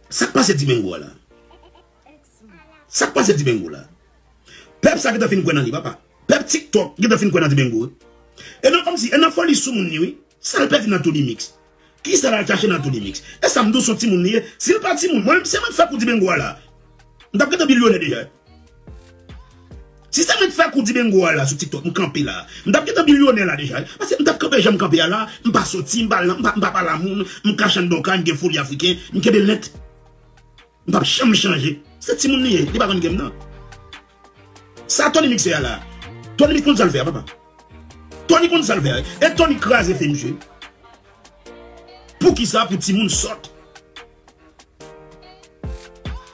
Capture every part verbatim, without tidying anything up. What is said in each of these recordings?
Sa k pase Dibengo a la? Sa k pase Dibengo la? Pèp sa gentan fin kwè nan li, papa. Pèp TikTok gentan fin kwè nan Dibengo, wi. E nan kòmsi, e nan foli sou moun li, wi. Sa l pèdi nan Tony Mix? Kisa l al chache nan Tony Mix? E sa m di w, se yon timoun li ye. Si l pa timoun, mwen menm, si se mwen k fè kou Dibengo a la, m t ap gentan bilyonè deja. Si se mwen k fè kou Dibengo a la sou TikTok, m kanpe la, m t ap gentan bilyonè la deja. Paske m t ap kanpe jan m kanpe a la, m pa soti, m pa, m pa, m pa pale a moun, m kache anndan yon kay, m gen foli afriken, m kenbe lent. M p ap janm chanje. Se timoun li ye, li pa konn game nan. Sa Tony Mix fè a la. Tony Mix konn sa l fè a, papa. Tony konn sa l fè a. E Tony kraze fè misye. Poukisa? Pou timoun sòt.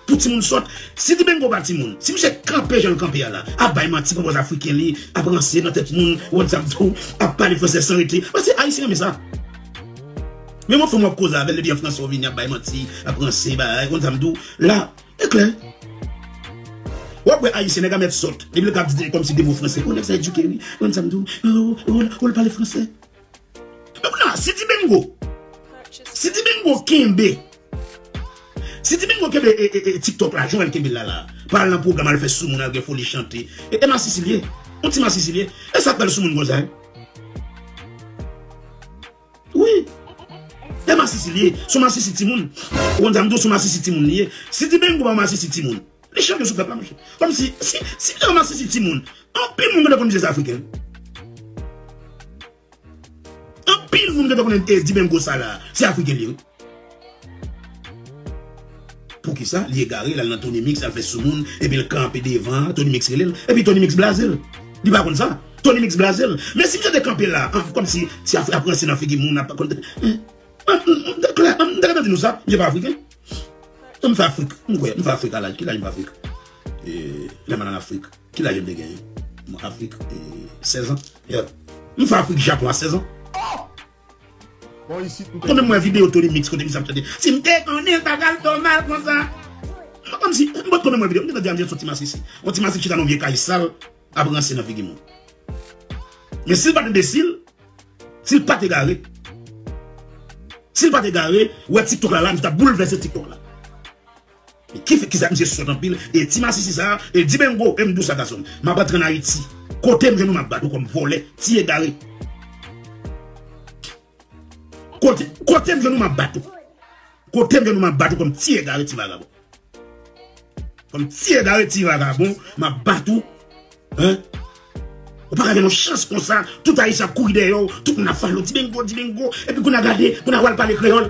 Pou timoun sòt. Si Dibengo pa timoun, si misye kanpe jan l kanpe a la, ap bay manti, pran pòz afriken li, ap ranse nan tèt moun, ou konn sa m di w, ap pale fransè san rete. Paske Ayisyen renmen sa. Men yon fanm w ap koze avè l, depi an fransè w vini ap bay manti, ap ranse, bay, konn sa m di w. La, e klè. W ap wè Ayisyen, nèg a mèt sòt. Depi l ka di kòmsi de mo fransè. O, nèg sa edike, wi. Konn sa m di w. O, o, o, l pale fransè. Men kounye a, si Dibengo, si Dibengo kenbe, si Dibengo kenbe e, e, e, TikTok la, jan w wè l kenbe l la, la, pa al nan pwogram, al fè sou moun, al gen foli chante. E, e masisi l ye. Yon ti masisi l ye. E sa k fè l sou moun konsa, wi. Wi. E masisi li ye. Se yon masisi timoun. Ou konn sa m di w, se yon masisi timoun li ye. Si Dibengo pa yon masisi timoun, li chante sou pèp la, monchè. Kòmsi, si, si li te yon masisi timoun, anpil moun gentan konn misye se afriken. Anpil moun gentan konnen, e, Dibengo sa la, se afriken li ye, wi. Poukisa? Li egare, l al nan Tony Mix, l al fè sou moun, epi l kanpe devan, Tony Mix rele l, epi Tony Mix blaze l. Li pa konn sa. Tony Mix blaze l. Men si misye te kanpe la, an, kòmsi, si ap, ap ranse nan figi moun, ap konn, m, m, m te klè, m te gentan di nou sa, misye pa afriken. M fè Afrik, m kwè, m fè Afrik a laj, ki laj m fè Afrik? E, lè m al an Afrik, ki laj m te genyen? Mwen Afrik, e, sèz an. Yeah. M fè Afrik Japon a sèz an. Bon, isit, m konnen mwen videyo Tony Mix kote misye ap chante. Si m te konnen l pa t al fè w mal konsa. M pa konn si, m pa t konnen mwen videyo. M te tande a misye se yon ti masisi. Yon ti masisi ki chita nan yon vye kay sal, ap ranse nan figi moun. Men si l pa t enbesil, si l pa t egare, si l pa t egare, ou wè TikTok la, la, misye t ap boulvèse TikTok la. Ki fè, kisa misye sòt anpil? E ti masisi sa, e Dibengo, e m di w sa gason m. M ap rantre ann Ayiti. Kote m jwenn ou m ap bat ou kòm vòlè, ti egare. Kote, kote m jwenn ou m ap bat ou. Kote m jwenn ou m ap bat ou kòm ti egare, ti vagabon. Kòm ti egare, ti vagabon, m ap bat ou. Hein? Ou pa ka gen yon chans konsa, tout Ayisyen ap kouri dèyè w, tout moun ap follow, Dibengo, Dibengo, epi kounye a gade, kounye a w al pale kreyòl.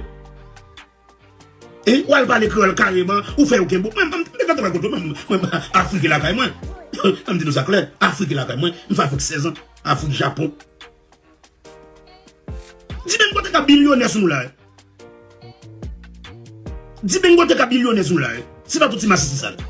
E, w al pale kreyòl kareman, ou fè yo kenbe w. Mwen, mwen, mwen, mwen, mwen, mwen, Afrik e lakay mwen. An m di nou sa klè, Afrik e lakay mwen. M fè Afrik sèz an, Afrik, Japon. Dibengo te ka bilyonè sou nou la, wi. Dibengo te ka bilyonè sou nou la, wi. Se pa tout ti masisi sa, non.